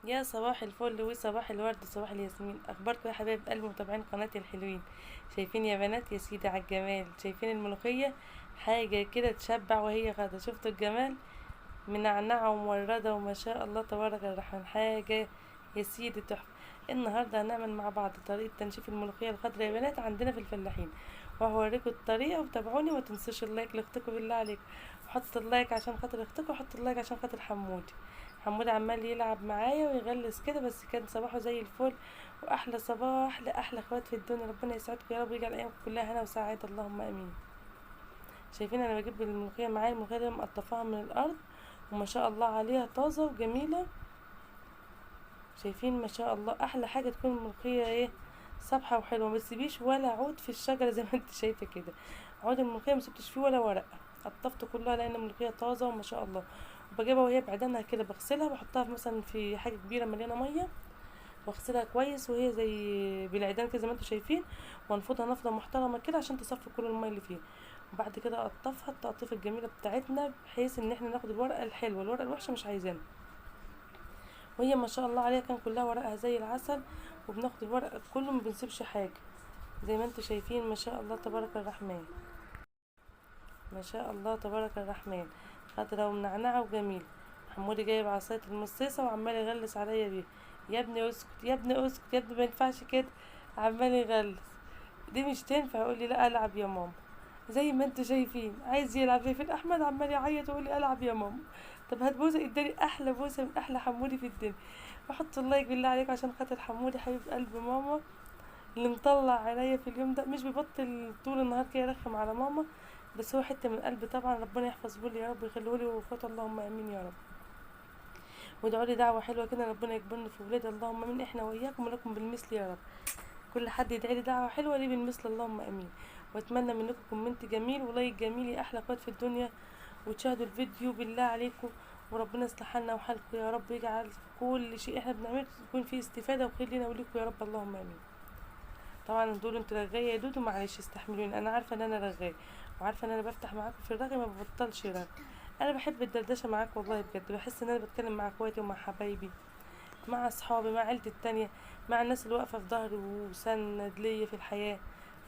يا صباح الفل وصباح الورد وصباح الياسمين. اخباركم يا حبايب قلبي متابعين قناتي الحلوين؟ شايفين يا بنات يا سيدي على الجمال، شايفين الملوخية حاجة كده تشبع وهي غدا. شفتوا الجمال؟ منعنعه ومورده وما شاء الله تبارك الرحمن، حاجة يا سيدي تحفة. النهارده هنعمل مع بعض طريقه تنشيف الملوخية الخضراء يا بنات عندنا في الفلاحين، وهوريكم الطريقة وتابعوني وما تنسوش ال like لاختكم بالله عليكم، وحطوا ال like عشان خاطر اختكم، وحطوا ال like عشان خاطر حمودي. حمودي عمال يلعب معايا ويغلس كده، بس كان صباحه زي الفل واحلى صباح لاحلى اخوات في الدنيا. ربنا يسعدكم يا رب ويجعل ايامكم كلها هنا وسعادة، اللهم امين. شايفين انا بجيب الملوخية معايا، الملوخية دي مقطفاها من الارض وما شاء الله عليها طازة وجميلة. شايفين ما شاء الله، احلى حاجة تكون الملوخية ايه، صبحة وحلوه، ما تسيبيش ولا عود في الشجرة زي ما انت شايفه كده. عود الملوخية ما سبتش فيه ولا ورقة، قطفته كلها لان الملوخية طازة وما شاء الله. وبجيبها وهي بعدانها كده، بغسلها بحطها مثلا في حاجة كبيرة مليانة مية، واغسلها كويس وهي زي بالعيدان كده زي ما انتم شايفين، وانفضها نفضه محترمه كده عشان تصفي كل المية اللي فيها. وبعد كده اقطفها التقطيفه الجميلة بتاعتنا، بحيث ان احنا ناخد الورقة الحلوة، الورقة الوحشة مش عايزينها. وهي ما شاء الله عليها كان كلها ورقها زي العسل، وبناخد الورقة كله ما بنسيبش حاجة زي ما انتم شايفين ما شاء الله تبارك الرحمن، ما شاء الله تبارك الرحمن، خضرة ومنعنعه وجميلة. حمودي جايب عصاية المصيصه وعمال يغلس عليا بيها، يا ابني اسكت يا ابني اسكت يا ابني ما ينفعش كده، عمال يغلس، دي مش تنفع. يقول لي لا العب يا ماما، زي ما انتوا شايفين عايز يلعب. شايفين احمد عمال يعيط ويقول لي العب يا ماما. طب هات بوسه، اداني احلى بوسه من احلى حمودي في الدنيا. وحطوا ال like بالله عليكم عشان خاطر حمودي حبيب قلب ماما اللي مطلع عينيا في اليوم ده، مش بيبطل طول النهار كده يرخم على ماما، بس هو حتة من قلبي طبعا. ربنا يحفظه لي يا رب ويخليه لي واخواته، اللهم امين يا رب. وادعوا لي دعوه حلوة كده ربنا يكبرني في ولادي، اللهم امين، احنا واياكم ولكم بالمثل يا رب. كل حد يدعي لي دعوه حلوة ليه بالمثل، اللهم امين. واتمنى منكم comment جميل و like جميل يا احلى اخوات في الدنيا، وتشاهدوا الفيديو بالله عليكم، وربنا يصلح حالنا وحالكم يا رب، يجعل كل شيء احنا بنعمله يكون فيه استفاده وخير لينا وليكم يا رب، اللهم امين. طبعا دول انتوا رغايه يا دودو، معلش استحملوني، انا عارفه ان انا رغايه وعارفه ان انا بفتح معاكم في الرغي ما ببطلش رغي. انا بحب الدردشة معاكم والله بجد، بحس ان انا بتكلم مع اخواتي ومع حبايبي، مع اصحابي، مع عيلتي التانية، مع الناس اللي واقفة في ظهري وسند ليا في الحياة.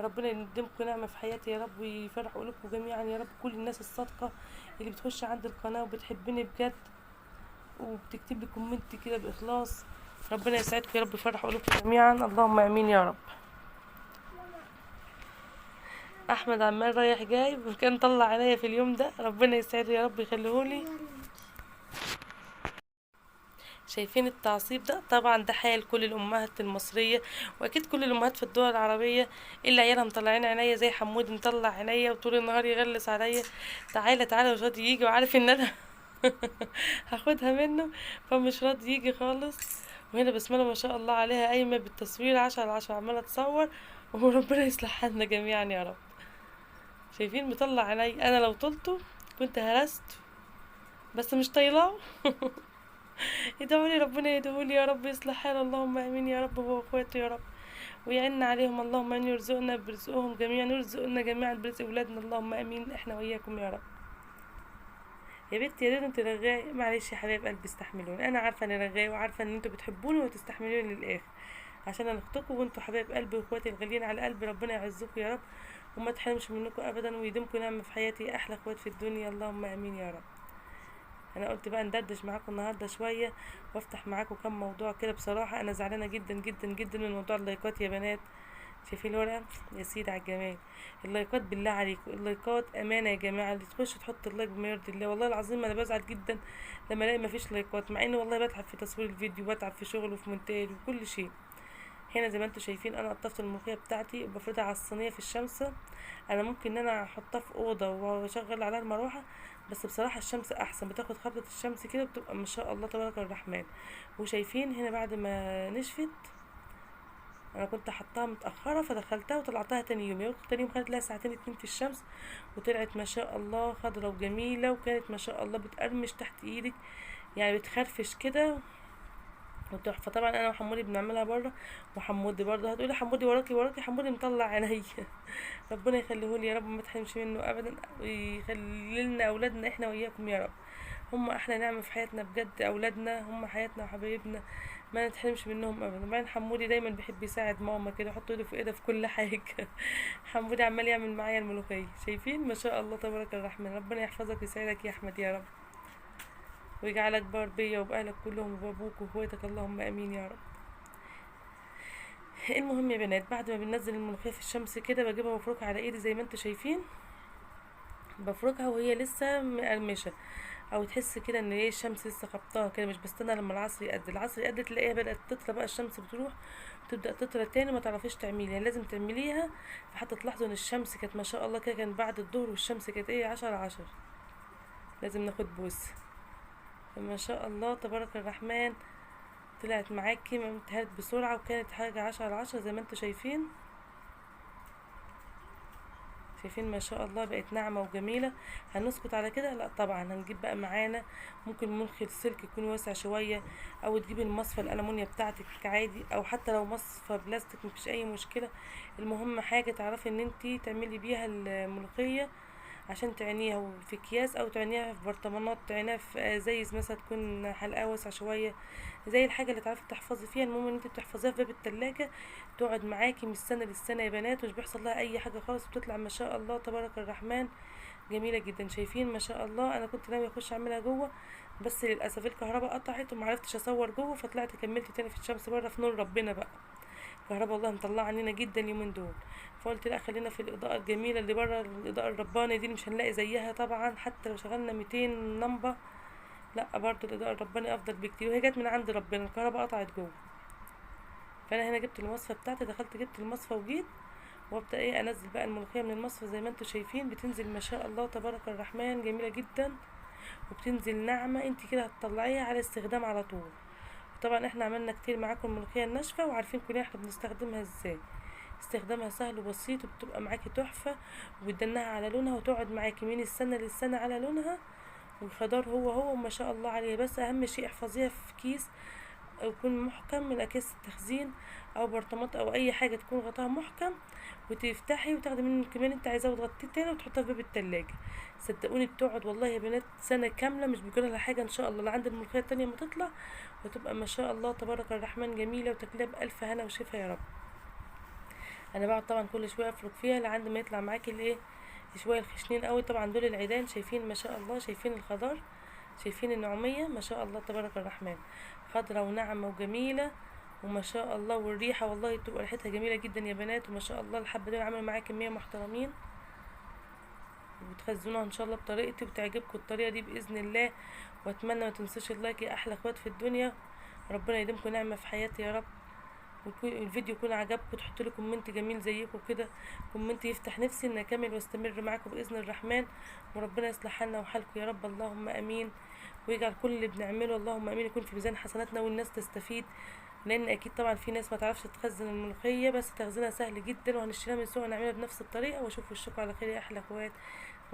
ربنا يديمكم نعمه في حياتي يا رب، ويفرح قلوبكم جميعا يا رب. كل الناس الصادقة اللي بتخش عند القناة وبتحبني بجد وبتكتب لي comment كده باخلاص، ربنا يسعدكم يا رب، يفرح قلوبكم جميعا، اللهم امين يا رب. احمد عمال رايح جاي وكان طلع عينيا في اليوم ده، ربنا يسعده يا رب يخليهولي. شايفين التعصيب ده؟ طبعا ده حال كل الامهات المصرية، واكيد كل الامهات في الدول العربية اللي عيالها مطلعين عينيا زي حمودي مطلع عينيا وطول النهار يغلس عليا، تعالى تعالى مش راضي يجي، وعارف ان انا هاخدها منه فمش راضي يجي خالص. وهنا بسم الله ما شاء الله عليها قايمة بالتصوير 10 على 10، عماله تصور، وربنا يصلح حالنا جميعا يا رب. شايفين مطلع عيني، انا لو طلته كنت هرست، بس مش طايلاه. يدعوا لي ربنا يدعوا لي يا رب يصلح حاله، اللهم امين يا رب، هو واخواته يا رب، ويعن عليهم، اللهم ان يرزقنا برزقهم جميعا، يرزقنا جميعا برزق اولادنا، اللهم امين، احنا واياكم يا رب. يا بنتي يا ريت انت رغاي، معلش يا حبايب قلبي استحملوني، انا عارفه اني رغاي وعارفه ان انتوا بتحبوني وتستحملوني للاخر عشان انا اختكم، وانتوا حبايب قلبي واخواتي الغاليين على قلبي، ربنا يعزكم يا رب وما تحرمش منكم ابدا، ويديمكم نعمه في حياتي، احلى اخوات في الدنيا، اللهم امين يا رب. انا قلت بقى ندردش معاكم النهارده شوية وافتح معاكم كام موضوع كده. بصراحة انا زعلانة جدا جدا جدا من موضوع اللايكات يا بنات. شايفين الورقة يا سيدي على الجمال، اللايكات بالله عليكم، اللايكات امانه يا جماعة، اللي تخش تحط ال like بما يرضي الله. والله العظيم انا بزعل جدا لما الاقي مفيش لايكات، مع ان والله بتعب في تصوير الفيديو وبتعب في شغل وفي مونتاج وكل شيء. هنا زي ما انتم شايفين انا قطفت الملوخية بتاعتي وبفردها على الصينية في الشمس. انا ممكن ان انا احطها في اوضة واشغل عليها المروحة، بس بصراحة الشمس احسن، بتاخد خبطه الشمس كده بتبقى ما شاء الله تبارك الرحمن. وشايفين هنا بعد ما نشفت، انا كنت حطاها متاخرة فدخلتها وطلعتها تاني يوم، تاني يوم خدت لها ساعتين 2 في الشمس، وطلعت ما شاء الله خضرة وجميلة، وكانت ما شاء الله بتقرمش تحت ايدك، يعني بتخرفش كده وتحفه. طبعا انا وحمودي بنعملها بره، وحمودي برضه هتقولي حمودي وراكي وراكي، حمودي مطلع عينيا ربنا يخليهولي يا رب، ما تحرمش منه ابدا، ويخلي لنا اولادنا احنا واياكم يا رب. هم احلى نعمه في حياتنا بجد، اولادنا هم حياتنا وحبايبنا، ما نتحرمش منهم ابدا. وبعدين حمودي دايما بيحب يساعد ماما كده، يحط ايده في ايده في كل حاجة. حمودي عمال يعمل معايا الملوخية، شايفين ما شاء الله تبارك الرحمن. ربنا يحفظك ويسعدك يا احمد يا رب، ويجعلك بار بيا وباهلك كلهم وبابوك واخواتك، اللهم امين يا رب. المهم يا بنات، بعد ما بننزل الملوخية في الشمس كده بجيبها وافركها على ايدي زي ما انتم شايفين، بفركها وهي لسه مقرمشه، او تحس كده ان ايه الشمس لسه خبطاها كده، مش بستنى لما العصر يقد. العصر يقد تلاقيها بدات تطرى بقى، الشمس بتروح وتبدا تطرى تاني، ما تعرفيش تعمليها، يعني لازم تعمليها. فحتى تلاحظوا ان الشمس كانت ما شاء الله كده، كان بعد الظهر والشمس كانت ايه 10 10، لازم ناخد بوس. فما شاء الله تبارك الرحمن طلعت معاكي ما انتهت بسرعة، وكانت حاجة 10 10 زي ما انتم شايفين. شايفين ما شاء الله بقت ناعمة وجميلة. هنسكت على كده؟ لا طبعا، هنجيب بقى معانا ممكن منخل السلك يكون واسع شوية، او تجيبي المصفى الالمونيا بتاعتك عادي، او حتى لو مصفى بلاستيك مفيش اي مشكلة. المهم حاجة تعرفي ان انتي تعملي بيها الملوخية عشان تعينيها في اكياس، او تعينيها في برطمانات، تعينيها في ازايز مثلا تكون حلقة واسعة شوية، زي الحاجة اللي تعرفي تحفظي فيها. المهم ان انت بتحفظيها في باب التلاجة، تقعد معاكي من السنة للسنة يا بنات، مش بيحصل لها اي حاجة خالص، بتطلع ما شاء الله تبارك الرحمن جميلة جدا. شايفين ما شاء الله، انا كنت ناوية اخش اعملها جوه، بس للاسف الكهرباء قطعت ومعرفتش اصور جوه، فطلعت كملت تاني في الشمس بره في نور ربنا بقى. الكهرباء والله مطلعه عننا جدا اليومين دول، فقلت لا خلينا في الاضاءة الجميلة اللي بره، الاضاءة الرباني دي اللي مش هنلاقي زيها طبعا، حتى لو شغلنا 200 لمبة لا برضو الاضاءة الرباني افضل بكتير، وهي جت من عند ربنا. الكهرباء قطعت جوه، فانا هنا جبت المصفى بتاعتي، دخلت جبت المصفى وجيت وابدا ايه انزل بقى الملوخية من المصفى زي ما انتم شايفين، بتنزل ما شاء الله تبارك الرحمن جميلة جدا، وبتنزل ناعمة. انت كده هتطلعيها على استخدام على طول. طبعا احنا عملنا كتير معاكم الملوخية الناشفه، وعارفين كلنا احنا بنستخدمها ازاي، استخدامها سهل وبسيط، وبتبقى معاكي تحفة، وبتدنها على لونها، وتقعد معاكي من السنة للسنة على لونها، والخضار هو هو ما شاء الله عليها. بس اهم شيء احفظيها في كيس يكون محكم من اكياس التخزين، او برطمات، او اي حاجة تكون غطاها محكم، وتفتحي وتاخدي منه الكمية اللي انت عايزاها وتغطيه تاني وتحطها في باب التلاجة. صدقوني بتقعد والله يا بنات سنة كاملة مش بيجرى لها حاجة ان شاء الله، لعند الملوخية التانية ما تطلع، وتبقى ما شاء الله تبارك الرحمن جميلة، وتاكليها بالف هنا وشفا يا رب. انا بقعد طبعا كل شوية افرك فيها لعند ما يطلع معاكي الايه شوية الخشنين قوي. طبعا دول العيدان، شايفين ما شاء الله، شايفين الخضار، شايفين النعوميه ما شاء الله تبارك الرحمن، خضرة وناعمه وجميلة وما شاء الله، والريحه والله بتبقى ريحتها جميلة جدا يا بنات. وما شاء الله الحبة دول عملوا معايا كمية محترمين، وبتخزنوها ان شاء الله بطريقتي، وبتعجبكم الطريقة دي باذن الله. واتمنى ما تنسوش ال like يا احلى اخوات في الدنيا، ربنا يديمكم نعمه في حياتي يا رب، والفيديو يكون عجبكم، تحطوا لي comment جميل زيكم كده، comment يفتح نفسي ان اكمل واستمر معاكم باذن الرحمن، وربنا يصلح حالنا وحالكم يا رب، اللهم امين، ويجعل كل اللي بنعمله اللهم امين يكون في ميزان حسناتنا، والناس تستفيد، لان اكيد طبعا في ناس ما تعرفش تخزن الملوخية، بس تخزينها سهل جدا، وهنشتريها من السوق ونعملها بنفس الطريقة. واشوف وشكم على خير يا احلى اخوات.